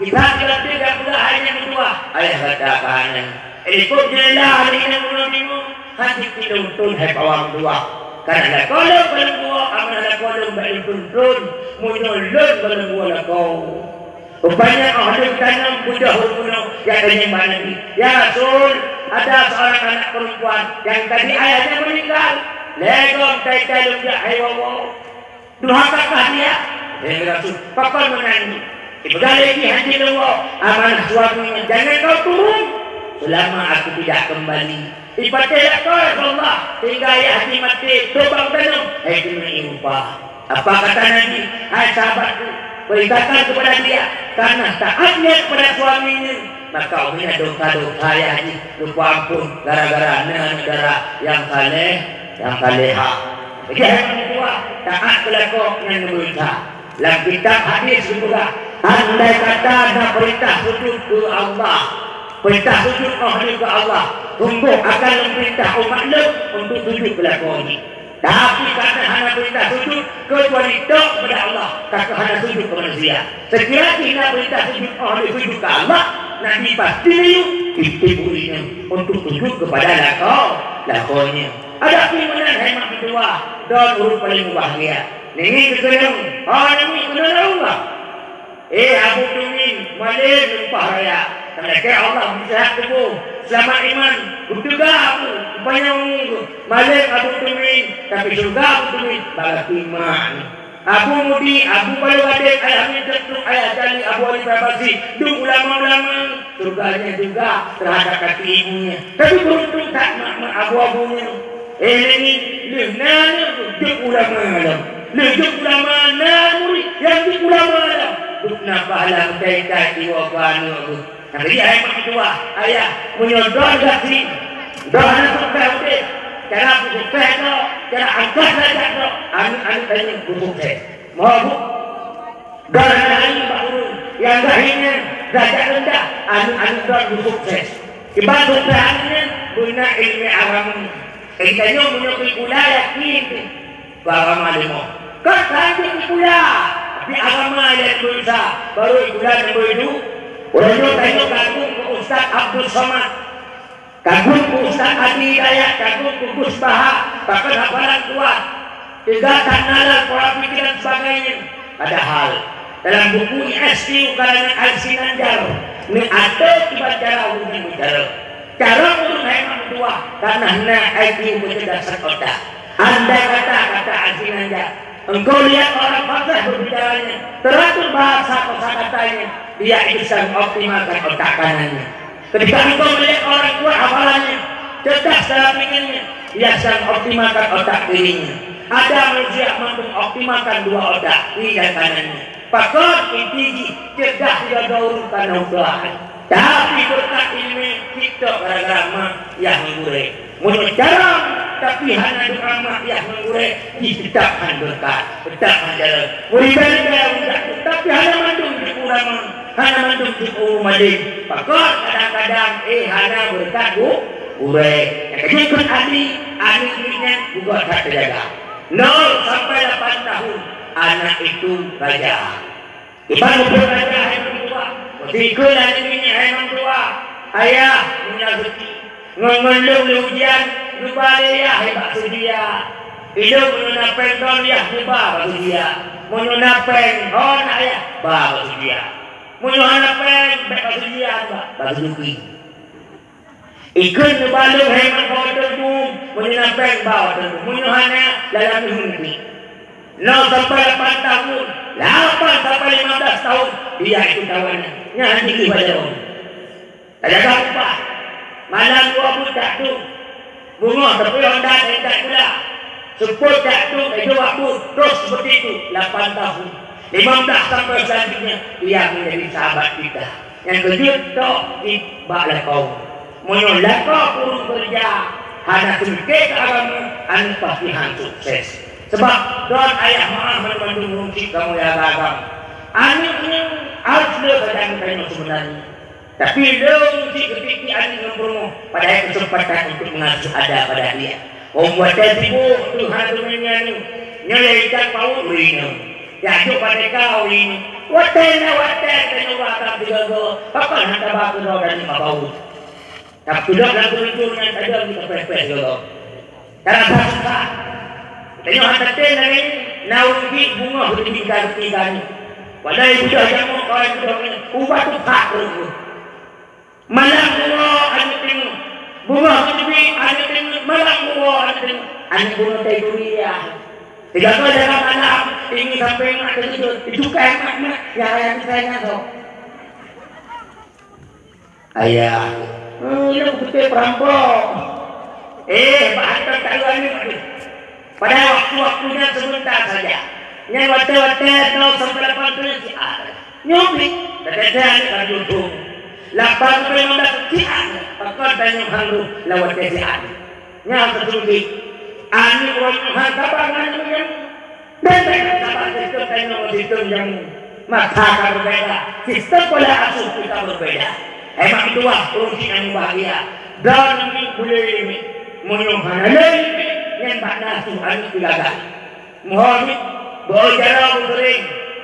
Gisa geulantik gak peugah hai nyang meutuah, ayah gata ka hana. Eh, likot jendela lé inong bunoe timoh, hana cit lôn treun hai Pak Wak meutuah. Karena lakoe lôn gohlom woe, amanah lakoe lôn bék lôn treun-treun, meunyoe lôn gohlom woe lakoe." Rupanya óh lheueh tanom beudôh ureuëng bunoe, jak tanyong bak Nabi, "Ya Rasul, ada seorang anak perempuan yang tadi ayahnya meninggal. Lhée goe tai-tai lôn jak hai woe-woe. Durhaka kah dia?" "Hai Rasul, pakon meunan?" "Ipeugah lé jih hana lôn woe, amanah suami nyan, jangan kau turun." Selama aku tidak kembali, ipatéh lakoe Rasulullah, sehingga ayah jih maté, tobat geutanyoe, hai keuneuk ié rupa. Apa kata Nabi, "Hai sahabatku, perintahkan kepada dia, karena taatnya kepada suaminya, maka ubena dosa-dosa ayah jih geupeuampon gara-gara na aneuk dara nyang saleh, nyang salehah." Jadi, hai meutuah, taat keu lakoe nyan meurintah. Lam kitab hadis geupeugah, andai kata na peurintah sujud keu Allah, peurintah sujud 'oh lheueh keu Allah, sunggoh akan lôn peurintah umat lôn untuk sujud keu lakoe jih. Tapi karena hana peurintah sujud, kecuali tok kepada Allah, ka keuh hana sujud keu manusia. Sekira jih na peurintah sujud 'oh lheueh sujud keu Allah, Nabi pasti neuyue, istighfar untuk sujud kepada lakoe, lakoe nyan. Adapun meunan hai mak meutuah, droen ureueng paleng mubahgia. Ninggi keukeunong, oh ninggi keukeunong Allah. Eh, Abu Tumin, malem lumpah raya. Talakée Allah meusehat tuboh, seulamat iman, beuteuga Abu, panyang umu. Malem Abu Tumin, tapi syeuruga Abu Tumin, bak gaki mak ni. Abu Mudi, Abu Baloh Gadeng, Ayah Amin Teuk, Ayah Jali, Abu Ali Babasi, dum ulama-ulama, syeuruga nyan juga teuhadap gaki ibu nyan. Tapi beuruntung that mak-mak abu-abu nyan. Eh, lé ngieng, lheueh na aneuk jeuet ulama lom. Lheueh jeuet ulama na murit nyang jeuet ulama lom. Dum na pahala meukai-kai iwoe keu aneuk geuh. Nyang keujih hai mak meutuah, ayah, meunyoe droen gasien, droen hana sukses udeb, cara peusukses droe, cara angkat darajat droe, aneuk-aneuk tanyoe beusukses. Moh bu? Droen hana aneuk bak ureueng, nyang gasien nyan darajat reundah, aneuk-aneuk droen beusukses. Kiban sukses aneuk nyan, beuna ileumèe agama. Geutanyoe meunyoe geukula yakin teuh, bak agama leumoh. Kon tanyoe geukula, tapi agama ilèe nibak Isa, barô geukula nibak Isa. Uroe nyoe tanyoe kagum keu Ustaz Abdul Somad, kagum keu Ustaz Adi Hidayat, kagum keu Gus Baha, bahkan hafalan kuat. Teuga that na lam pola pikir dan sebagainya. Padahal, dalam buku I S Q karangan Al-Sinanjar, neuatoe kiban cara ureueng meucara. Cara ureueng hai mak meutuah, karena na I Q keuceurdasan otak. Andai kata, kata Al-Sinanjar, engkau lihat orang fasih berbicaranya, teratur bahasa kosakatanya, dia itu sedang optimalkan otak kanannya. Ketika engkau melihat orang kuat hafalannya, cerdas dalam pikirnya, dia sedang optimalkan otak kirinya. Ada manusia mampu optimalkan dua otak, kiri dan kanannya. Pakon inti jih cerdas di dalam ureueng kana usaha. Tapi beureukat ileumèe cit tok gara-gara mak yah meugurèe. Meunyoe carông, tapi hana doa mak yah meugurèe, jih teutap han beureukat, teutap han jalan. Meuribèe-ribèe ureueng, tapi hana mandum jeuet ulama, hana mandum jeuet ureueng malém. Pakon kadang-kadang, eh, hana beureukat gu-, gurèe. Nyang keujeuet kheun ahli, aneuk nyan bukon that teujaga. Nol sampai lapan tahun, anak itu raja. Iban muphom raja hai meutuah, meusikeu lagèe nyan hai meutuah. Ayah, meunyoe seuti, ngon-ngon lôn lé ujian, neuba lé yah bak seudia. Ilôn meunyoe na péng thon yah neuba bak seudia. Meunyoe na péng, hon ayah, ba bak seudia. Meunyoe hana péng, bèk bak seudia, ba bak seudia. Ikheun neuba lôn hai mak bak watèe lôn, meunyoe na péng ba watèe lôn, meunyoe hana, lam lôn nyoe. Nol sampai lapan tahun, lapan sampai lima belas tahun, dia itu tawanan. Nyan hana jih bak jaroe. Tajaga upah. Malam dua buet tak dum. Beungoh tapi honda tak gula. Seupôt tak dum, eh, dua buet. Terus seperti itu, lapan tahun. Lima belas sampai selanjutnya, dia menjadi sahabat kita. Nyang keujeuet tok bak lakoe. Meunyoe lakoe ureueng keureuja hana seumike keu agama, aneuk pasti han sukses. Sabab droen ayah meu'ah mandum ureueng chik kamoe agam-agam. Aneuk nyoe harôh lé sajan tanyoe seubeunarnya. Tapi lôn cit geupike aneuk ngon peurumoh, padahai keuseumpatan untuk meungasuh ada pada dia. Watèe sibôk tuha teumanyong nyoe, nyoe lé ikat paut ureueng nyoe. Jak jok padeka ureueng nyoe. Watèe na watèe tanyoe ba agam sigoe-goe, pakon hana taba keudroe dan nyoe ba paut. Tapi dok lam keureuju nyan tajam jipèh-pèh sigoe-goe. Tarasa susah. Tanyoe hana tatem lagèe nyoe, na ureueng jih beungoh geuteubiet ka geupike nyoe. Padahai beudôh jamok kawan beudôh nyoe, ubat tuha ureueng nyoe. Malam uroe aneuk teungeut, beungoh geuteubiet aneuk teungeut, malam uroe aneuk teungeut, aneuk bunoe tai durian. Sigoe-goe jaga malam, ingat sampai mak teukeujot, itu kan mak-mak, ya, ya, saya ngadok. Ayah, Hmm, ilong beutôi peurampok. Eh, bah hantom taeu aneuk deuh. Padahai waktu-waktu nyan seubeuta saja. Nyan watèe-watèe nol sampoe lapan thôn siat. Nyoe pih, teuka aneuk ka judong. Lapan sampoe limong blah thôn siat. Pakon tanyoe han rôh lam watèe siat. Nyan teuteumé. Aneuk ureueng nyoe han saban ngon aneuk nyan. Dan dengan saban sistem teknologi sistem nyang masa ka berbeda, sistem pola asuh kita berbeda. Emang dua ureueng nyang bahagia. Dan ni boleh ni, meunyoe hana lé, nyan bak nafeuh aneuk teugagai. Mohon ni, beu jaroe beuseuring,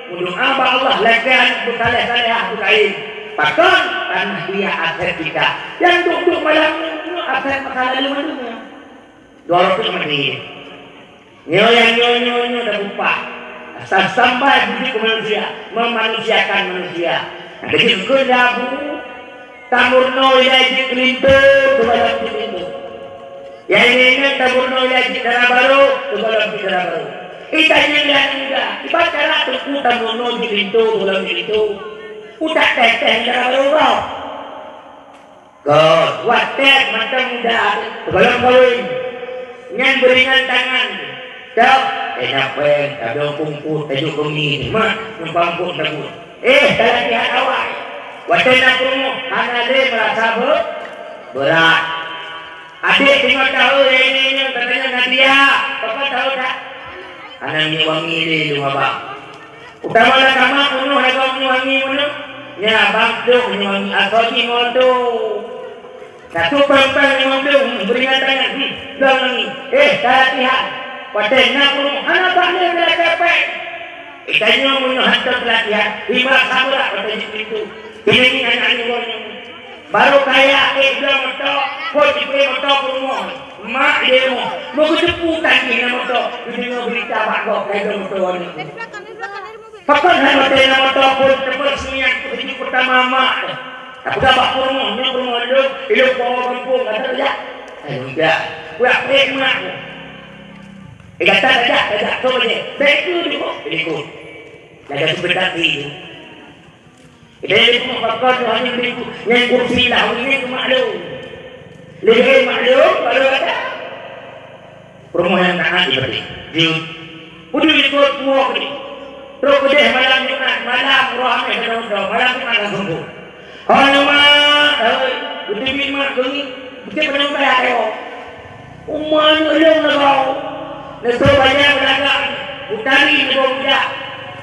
meudoa bak Allah, lakèe aneuk beusaleh-salehah beukaén. Pakon? Karena dia aset kita. Nyang duek-duek malam nyoe aset masa lalu mandum nyan. Dua ratus mati. Nyoe nyang nyoe, nyoe, nyoe dah bupah. Asai sampai bujuk keu manusia, memanusiakan manusia. Nyang keuneuk kheun lé Abu, tameurunoe ilèe jeuet keu linto, teugohlom jeuet linto. Nyang inong-inong tameurunoe ilèe jeuet dara barô, teugohlom jeuet dara barô. Ita nyang lé aneuk muda, kiban cara teungku tameurunoe jeuet linto, teugohlom jeuet linto. Utak teuh-teuh dara barô gob. Kon, watèe mantong muda, teugohlom kawén. Nyan beuringan tangan. Cok, eh, na pèng, tabloe pungkot, tajok keu mi, mak, numpang pungkot tabuet. Eh, talatihan awai. Watèe na peurumoh, hana lé meurasa beu-, beurat. Adék teungoh tahu, eh, ini, ini, katanya Nadia, Papa tahu tak? Hana minyeuk wangi lé lôn abang. Utama na kama peunoh lagoe minyeuk wangi peunoh. Nya bang dok minyeuk wangi asoe jih ngon tu. Satu pempeng limong ploh, hmm, beuringan tangan, hmm, dong wangi. Eh, talatihan. Watèe na peurumoh, hana bak lé bela capek. Eh, tanyoe meunyoe hantom talatihan, ibarat sabrak watèe jeuet pintoe. Keuneuk ingat aneuk nyoe. Barô kaya, eh, bloe moto, phon jipreh moto peurumoh. Mak di rumoh, meugeuteupeue tan jih na moto, geudeungoe beurita bak gob, ka bloe moto aneuk. Pakon hana watèe na moto phon teupeu seumian keu peutama mak teuh. Tapeugah bak peurumoh, nyoe peurumoh lôn, ilôn po gampông, ka teuh jak. Hai muda, kuyak preh mak. Eh, gata tajak, tajak, soe bajèe? Bèk keu di boh, di likot. Lagèe seubeutang di. Ilèe peurumoh pakon nyoe hana bri ku-, nyan kursi lah, nyan keu maklum. Leubeh maklum, baru kata. Peurumoh nyang taat ibadah. Jeuet. Udép likot puwoe keudeh. Trok keudeh malam Jumat, malam roh ameh keudroe-droe, malam Jumat langsung pun. Hai mak, hai, beuteubiet mak keu ngieng, beuteubiet mak keu ngieng. Uma aneuk lôn lagoe. Neutôh bajèe beulagak, utari neuboh bujak.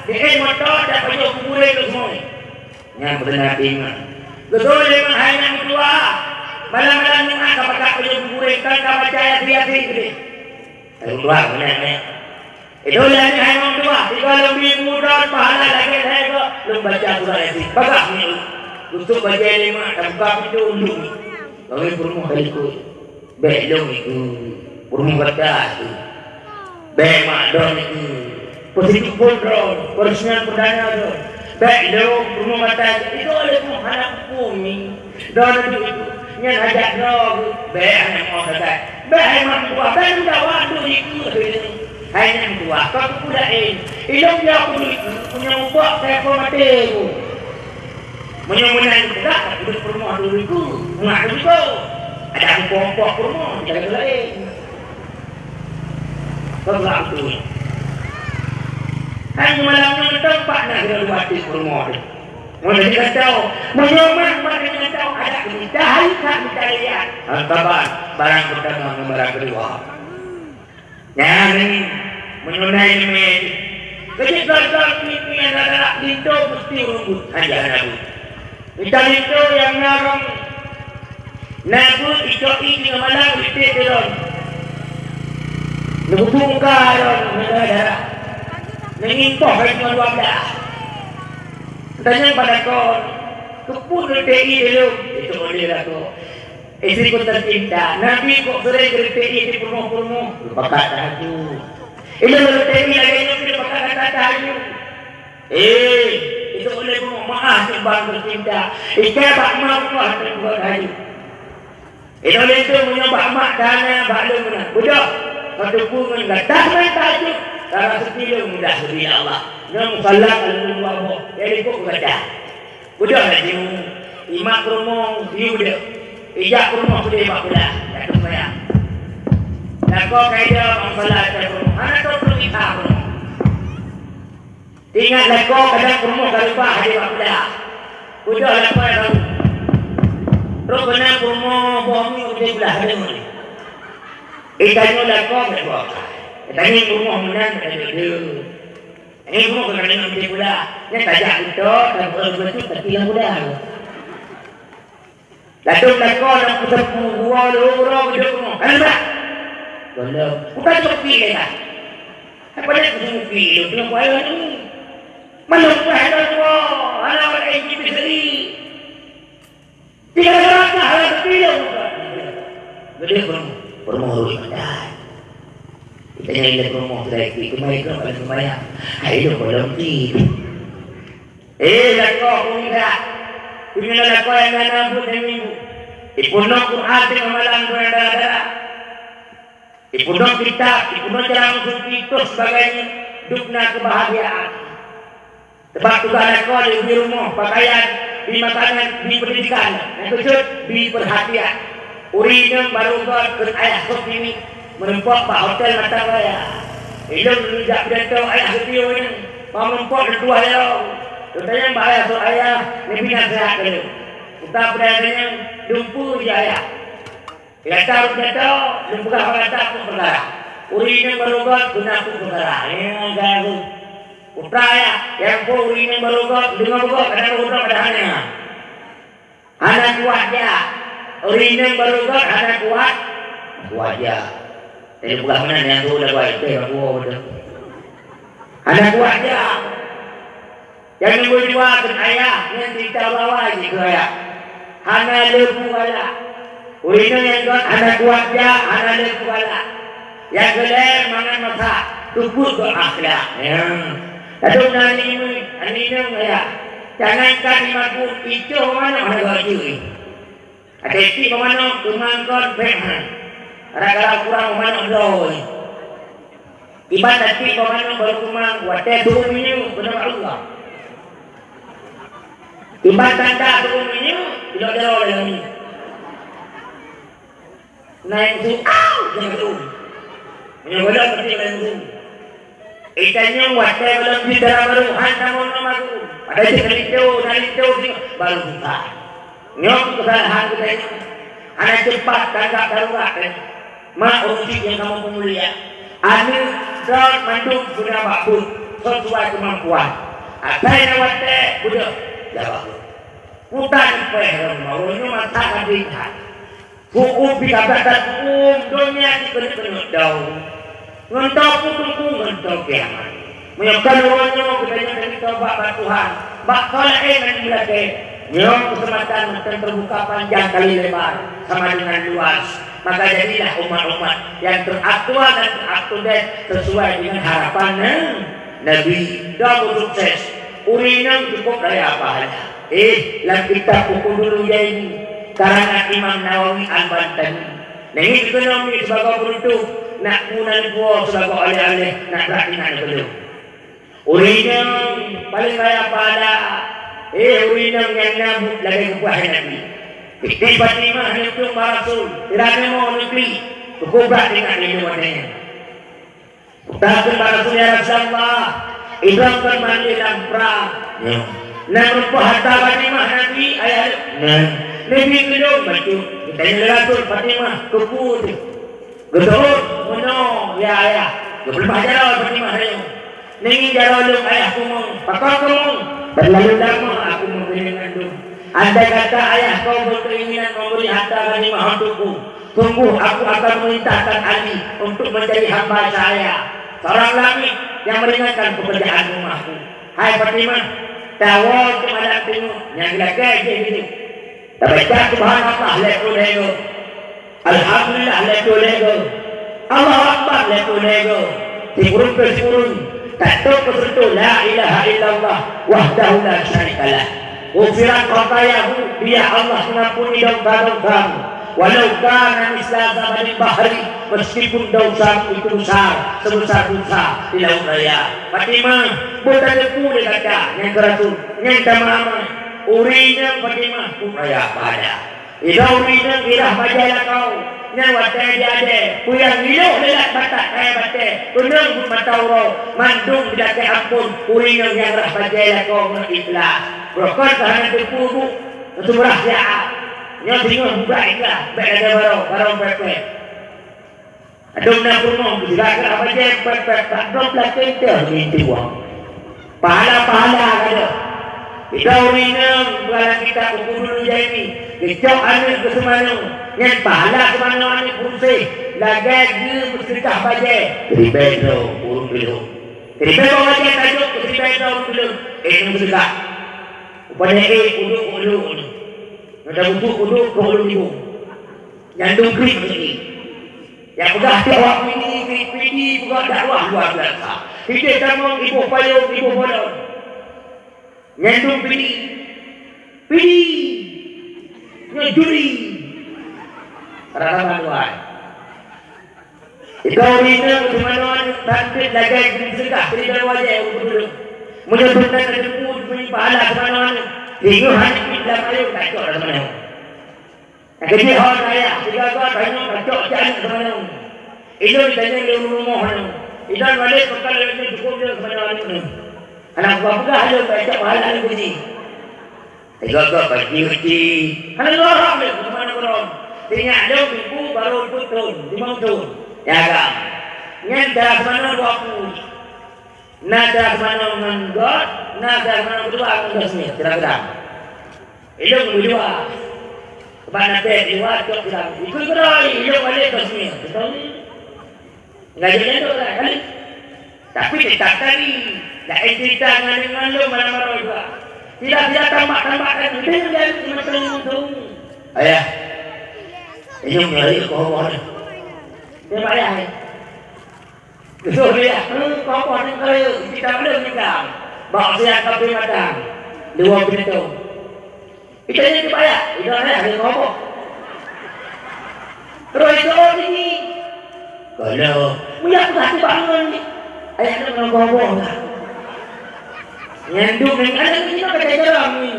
Di éh moto dan pajoh kuburéng lôn seumôi. Nyan peureunah iman. Geutôi lé mak hai nyang meutuah. Malam-malam Jumat ka pakat pajoh kuburéng, kan ka baca Yasin-Yasin keudeh. Hai meutuah, meunan, meunan. Itu lé hai nyang meutuah, tiga lebih mudah pahala lagèe hai keu lôn baca surah Yasin. Bagah ni. Geusuet bajèe lé mak, tabuka pintoe undong. Lagèe peurumoh ka likot. Bèk lôn ikôt, peurumoh gata tu. Bèk mak droeneuh ikôt. Peusijuek phôn droe, peureusihan perdana droe. Bèk lôn, peurumoh gata tu. Itu oleh peurumoh hana peue mi. Droeneuh tu ikôt. Nyan hajat droe. Bèk hana meu'oh sagai. Bèk hai mak meutuah, bèk lôn dawa tu ikôt. Hai nyang meutuah, ka kupeue laén. Ilôn jaweueb ikôt, meunyoe mubôk keu maté ku. Meunyoe meunan geupeugah, udép peurumoh dulu iku, mak dulu iku. Ada mupoh-mupoh peurumoh, kita kata laén. Kau gelap betul. Hai malam nyoe mantong pat na kena dua até peurumoh tu. Meunyoe jadi kacau, meunyoe mak, mak jadi kacau, ada kita hai, tak kita lihat. Hantaban, barang pertama ngon barang kedua. Nyan, meunyoe na ileumèe, keujieb lom-lom miet-miet rara linto peusti ureueng buet, hana na buet. Mita linto nyang na rhom, na buet icok ié teungoh malam, iték droe. Neububuka droe, neuga darah. Neungieng poh lhèe teungoh dua blah. Tanyong bak lakoe, keupeue neuték ié lôn? Icok lé lakoe. Istri ku tercinta, Nabi kok sering kritik di peurumoh-peurumoh, pakat tahajud. Ilôn kritik lagèe nyoe, pakat gata tahajud. Eh, itu oleh peurumoh maaf tu bang tercinta. Ika bak mak kok hana buat tahajud. Itu lintong meunyoe bak mak dana bak lôn meunan. Beudôh, ka teupeu ngon gata main tahajud. Ka raseuki lôn mudah geubri Allah. Nyoe musallam alun dua boh. Jadi kok gata. Beudôh laju, ié mak peurumoh, yue beudôh. Ijak peurumoh keudeh bak beulah, jak teumbayang. Lakoe kaidah bang salah ijak peurumoh, hana teupeue mita peurumoh. Ingat lakoe kadang peurumoh ka lupa hana bak beulah. Udah lakoe tahu. Trok keunan peurumoh boh mi keudeh beulah ada meunan. Itanyoe lakoe bak beulah. Itanyoe peurumoh meunan ada dua. Ini peurumoh keunan keudeh beulah. Nyan tajak beutôi, tajak beutôi, tapi lam beulah. Ladôm lakoe lam peuteupeu gua lôn uroe geuduek rumoh. Hana brat. Gohlom. Bukan teupeu lé lah. Apa dia teupeu lé tu? Apa dia ni? Mana buah dah dua? Hana orang yang jadi seri. Tiga ratus hana teupeu lé. Geuduek rumoh. Rumoh rui mandai. Kita nyan ilée rumoh sudah ikut kemai ke paling sembahyang. Hai, itu belum tidur. Eh, lakoe pemuda. Peunyoe lakoe nyang na buet nyang minggu. Ipeunoh Quran teungoh malam keu dara-dara. Ipeunoh kitab, ipeunoh ceramah sufi, toh sebagainya. Dubna keubahgiaan. Sabab tugaih lakoe di rumoh, pakaian, di makanan, di pendidikan. Nyang keujeuet, di peurhatian. Ureueng inong barô göt kheun ayah sôk nini meureumpok bak hotel Matang Raya. Ilôn neujak pidato ayah geutiyue inong, meureumpok neutuwah lé lôn. Lôn tanyong bak ayah sôk, "Ayah, neubi naseuhat keu lôn." Uta peudayang tanyong, "Dumpeue jih ayah?" Gata rot gata, lôn peugah bak gata peuet peukara. Ureueng inong barô göt guna peuet peukara. Nyan ka lôn. Uta ayah, nyang phon ureueng inong barô göt, deungoe beugöt, kadang ureueng göt, kadang hana. Hana kuat jak. Ureueng inong barô göt hana kuat. Kuat jak. Jadi peugah meunan nyang tu lagu ai teh lagu tu. Hana kuat jak. Nyang nombor dua keu ayah, nyan cerita awai jih keu ayah. Hana lé bu galak. Ureueng inong nyang göt hana kuat jak, hana lé bu galak. Nyang keulhèe mangat masak, teupeu keu akhlak. Ya. Ladôm na aneuk inong, aneuk inong ya. Jangankan lima puluh, icôh manok hana geuh icôh. Até pih manok teuma kon pèng han. Gara-gara kurang manok droe. Iban até manok baru teuma watèe turun minyeuk beuna Allah. Iban tanda turun minyeuk, ilok droe lagi. Naik tu, au, jangan tu. Meunyoe gohlom pasti gohlom tu. Itanyoe watèe gohlom jih dara barô, han tamong ngon aku. Padahai cit na linto, na linto jih, barô buka. Nyoe keusalahan geutanyoe. Hana cepat tanggap darurat tanyoe. Mak ureueng cit nyang kamoe peumulia. Aneuk droe mandum guna bak buet, sesuai kemampuan. Asai na watèe, beudôh, jaweueb. Utan pèh lom, ureueng nyoe masa ka diingat. Huköm pih ka that-that huköm, donya jikeuneuk-keuneuk dong. Ngon toh peuteungku, ngon toh kiamat. Meunyoe kon uroe nyoe geutanyoe teurimong tobat bak Tuhan, bak soe laén nyang meulakèe, nyoe keuseumatan mantong teubuka panjang kali lebar sama dengan luas. Maka jadilah umat-umat nyang teuaktual dan teuaktudet sesuai dengan harapan Nabi. Dong sukses, ureueng inong cukup raya pahala. Eh, lam kitab Uqudul Jaini, karangan Imam Nawawi Al-Bantani. Nanggroe keunoe sibagoe peuruntuk, nak bu na leupuwoe sibagoe alèh-alèh, nak brat ingat leupeuleueh. Ureueng inong paleng raya pahala, eh, ureueng inong nyang na buet lagèe geupeugah Nabi. Siti Fatimah neutôp bak Rasul, sira neumo neuklik, keupeue brat ingat lé nyoe watèe nyan. Takheun bak Rasul, "Ya Rasulullah, idong kon mandum lam prang." Nyoe. Na meureumpok hareuta Fatimah Nabi, ayah lôn. Nah. Nabi geulong bacut. Geutanyong lé Rasul, "Fatimah, keupeue teuh?" Geuteuôt, "Meunoe, ya ayah." Geupeuleumah jaroe Fatimah rayeuk. "Ninggi jaroe lôn ayah kumong." "Pakon kumong?" "Terlalu lama aku mengandung. Andai kata ayah kau berkeinginan memberi harta ghanimah untukku, sungguh aku akan memerintahkan Ali untuk menjadi hamba sahaya, seorang lamik yang meringankan pekerjaan rumahku. Hai Fatimah, tawoe keu malam teungoh nyang lagèe jih nyoe. Tabaca Subhanallah lhèe ploh lhèe goe. Alhamdulillah lhèe ploh lhèe goe. Allahu Akbar lhèe ploh lhèe goe. Sikureueng ploh sikureueng. Tatôb peuseutôt la ilaha illallah wahdahu la syarikalah. Ghufirat khatayahu, biya Allah mengampuni dosa-dosa. Walau kana misla zabadil bahri, meskipun dosa itu besar, sebesar busa di laut raya. Fatimah, bukan debu dia kata, nyang kerasul, nyang tamama. Ureueng inong Fatimah, pun raya pada. Sidroe ureueng inong irah bajèe lakoe, nyan watèe di Aceh, peue nyang ilok lé lat batat kayèe batèe, keunong buet mata uroe, mandum jilakèe amphon ureueng inong nyang rah bajèe lakoe ngon ikhlas. Beurokon ka hana teupeu bu, seumurah siat. Nyoe singoh buka ikhlas, bèk lagèe barô, barô pèt-pèt. Adong na peurumoh geujak keu Abah Jeng pèt-pèt bak droe lakèe teuh ngon tuwang. Pahala-pahala ka deuh. Sidroe ureueng inong bak lam kitab Uqudul Jaini, geucok aneuk geuh seumanoe, nyan pahala seumanoe aneuk peuruséh lagèe geuh meuseudekah bajèe. Ribèe droe ureueng tulông. Ribèe boh bajèe tajok keu ribèe droe ureueng tulông, eh, meuseudekah. Upama ék uduk keu ulôn. Nyoe tabutuh uduk keu ulôn nibông. Nyan dum kriet nyan. Nyang peugah tiep awak Pidie, Pidie peugah dakwah luar biasa. Pidie tamong iboh payong, iboh bolon. Nyan dum Pidie. Pidie. Nyoe juri. Rara bantuan. Sidroe ureueng inong seumanoe aneuk, tan peuet lagèe geuseugah, bri dawa jai ureueng tulông. Meunyoe beunan na teupeu, teupeu pahala seumanoe aneuk. Singoh aneuk peuet lam ayôn tacok lam seumanoe. Nyang keujeuet hôi ayah, sigaga tanyoe tacok cit aneuk seumanoe. Ilôn tanyong lé ureueng rumoh nyoe. Ilôn walét pakon lôn nyoe cukôp lôn seumanoe aneuk nyoe. Hana kupeugah lôn tacok pahala lôn keu jih. Teuga-ga bak jih-jih. Hana lôn harap lé, teuma nanggroe. Sinyak lôn ibu barô peuet thôn, limong thôn. Ya, kan? Nyan dara seumanoe dua ploh. Na dara seumanoe ngon göt, na dara seumanoe keudua ngon göt senior, kira-kira. Ilôn keudua. Sebab na bèk dua, cok kira. Ikôt keudroe, ilôn balik göt senior. Beutôi? Nggak jadi itu lah, kan? Tapi tetap tadi, laén cerita ngon, ngon lôn malam baroe juga. Sila-sila tambah-tambah kan, itu yang jadi macam itu. Ayah, ini mulai ke bawah ni. Dia bayar ni. Betul dia. Hmm, bawah ni kaya, kita belum juga. Bawa siap tapi matang. Dua pintu. Ita nyan teubayak, ita nyan ada ngomong. Roh itu orang ini. Kalau. Mulia aku hati bangun ni. Ayah nak ngomong lah. Nyandung dengan anak kita kata jalan ni.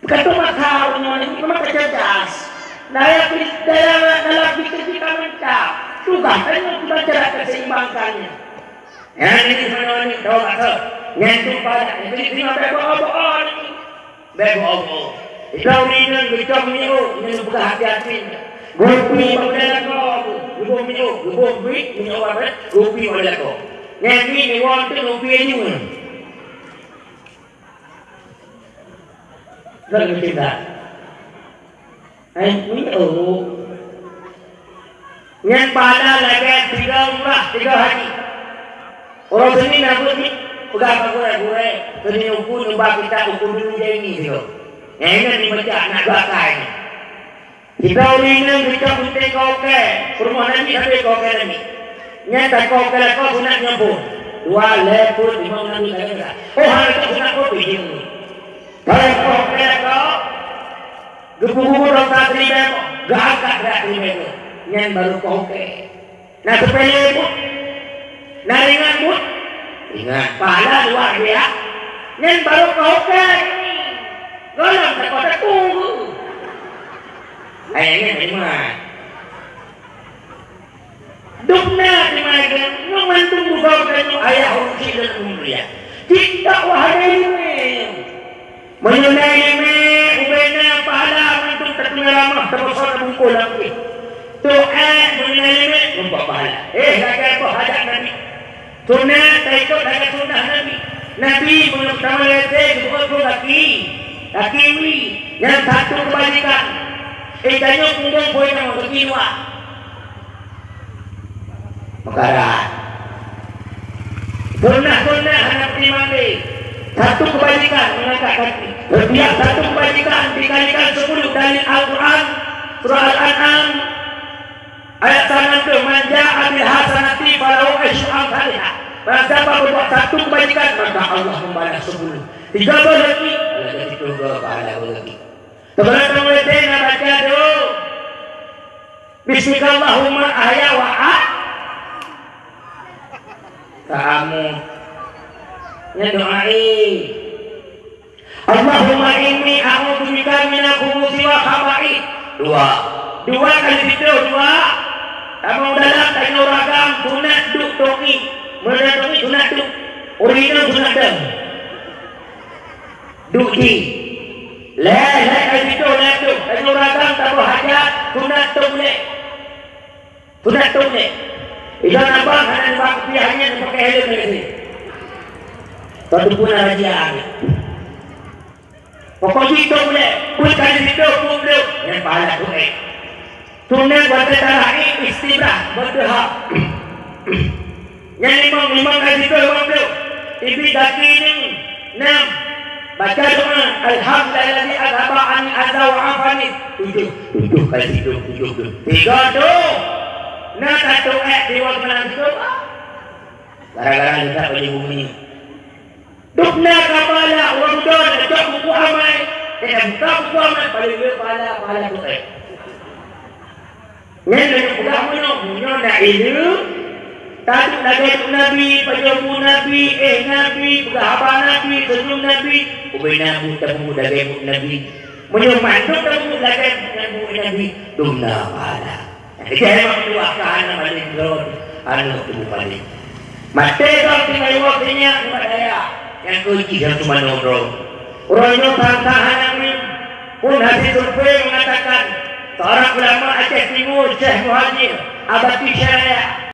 Bukan tu maka orang ni memang kecerdas. Daya, daya dalam fikir kita mantap. Tugas hanya kita cara keseimbangkannya. Nyan nyoe seumanoe nyoe, tahu tak, Soe? Nyan tu padat, nyan tu singoh bèk bohong-bohong nyoe. Bèk bohong-bohong. Sidroe ureueng inong geucok minyeuk, nyan peugah hati-hati. Geupi bak ulèe lakoe, geuboh minyeuk, geuboh biet, minyeuk awai, geupi bak ulèe lakoe. Nyan miet nyoe woe teuk geupi aju nyoe. Kan geucinta. Hai, nyoe. Nyan pahala lagèe tiga umrah, tiga haji. Uroe Seunin na beuet nyoe, peugah bak gurèe-gurèe, Seunin ukeue neuba kitab Uqudul Jaini sigoe. Nyan ingat neubaca, na dua akai nyoe. Sidroe ureueng inong geucok geunteng keu ukèe, peurumoh Nabi sabe keu ukèe Nabi. Nyan takok ukèe lakoe sunat nyoe phôn. Dua, lhèe, peuet, limong, nam, tujoh, lapan, sembilan. Oh, hana takok sunat phôn, tujoh. Barang koh keu lakoe, geupeubuet dosa siribèe, geuangkat brat siribèe. Nyan barô koh keu. Na seupele buet? Na ringan buet? Ringan. Pahala luar biasa. Nyan barô koh keu. Golom teuka-teuka. Hai, nyan ringan. Dum na teuma lagèe nyoe, mandum buka geutanyoe ayah ureueng chik dan ureueng mulia. Cit dakwah lagèe nyoe. Meunyoe na ileumèe ubé na pahala mandum tateumèe ramah, tabeusoe tabungkôh lam ueh. Toh, eh, meunyoe na ileumèe, nampak pahala. Eh, lagèe boh adat Nabi. Sunat, taikôt lagèe sunnah Nabi. Nabi meunyoe tamah lagèe geupeue kaki, kaki wi, nyang satu keubajikan. Eh, tanyoe punggong phôi nyang kaki dua. Meukarat. Sunnah-sunnah hana peutimang lé. Satu keubajikan meuangkat kaki. Setiap satu keubajikan dikalikan sepuluh dari Al-Quran, surah Al-An'am, ayat sirah enam puluh, "Man jaa bil hasanati falahu asyru amsalihha." Barang siapa berbuat satu keubajikan, maka Allah membalas sepuluh. Tiga belas lagi, Allah jadi tiga pahala lagi. Sebenarnya mulai saya nak baca tu. Bismikallahumma ahya wa a-, ta'amu. Nya doa, eh. Allahumma inni a'udzubika Kubu siwa habaib. Dua. Dua kali siplôh dua. Tamong dalam tanyoe ureueng agam sunat duek to'i. Meunyoe to'i sunat duek. Ureueng inong sunat deuh. Duek jih. Lhèe, lhèe kali siplôh, lhèe siplôh. Tanyoe ureueng agam taboh hajat sunat to'i lé. Sunat to'i lé. Iban abang hana nibak kupiah nyan pakai helm lagi. Satu pun ada dia. Pokok jih to'i lé, peuet kali siplôh peuet plôh, nyan pahala to'i. Sunat watèe talahé istibrah, beudeuha. Nyan limong, limong kali siplôh limong plôh. Ibi gaki nyan, nam. Baca doa, "Alhamdulillahilladzi azhaba 'anni adza wa 'afani." Tujoh, tujoh kali siplôh, tujoh plôh. Tiga tu. Na satu ayat di waktu nanti tu. Gara-gara kita baju bumi. Dubna ka pahala, ureueng muda na cok buku amai, dan buka buku amai, paling le pahala, pahala tu eh. Nyan laju peugah meunyoe, meunyoe na ileuem, taduek lagèe duek Nabi, pajoh bu Nabi, éh Nabi, peugah haba Nabi, seunyum Nabi, ubé na buet tabuet lagèe buet Nabi. Meunyoe mandum tabuet lagèe buet Nabi, dubna pahala. Jadi, hai mak tuah ka hana malém droe, aneuk tuboh malém. Maté droe tinggai woe sinyak nibak dayah, nyang keu jih nyang teumanoe droe. Uroe nyoe sang-sang hana ngieng. Pun hasil survei mengatakan, seorang ulama Aceh Timur, Syekh Muhajir Abati Syariah,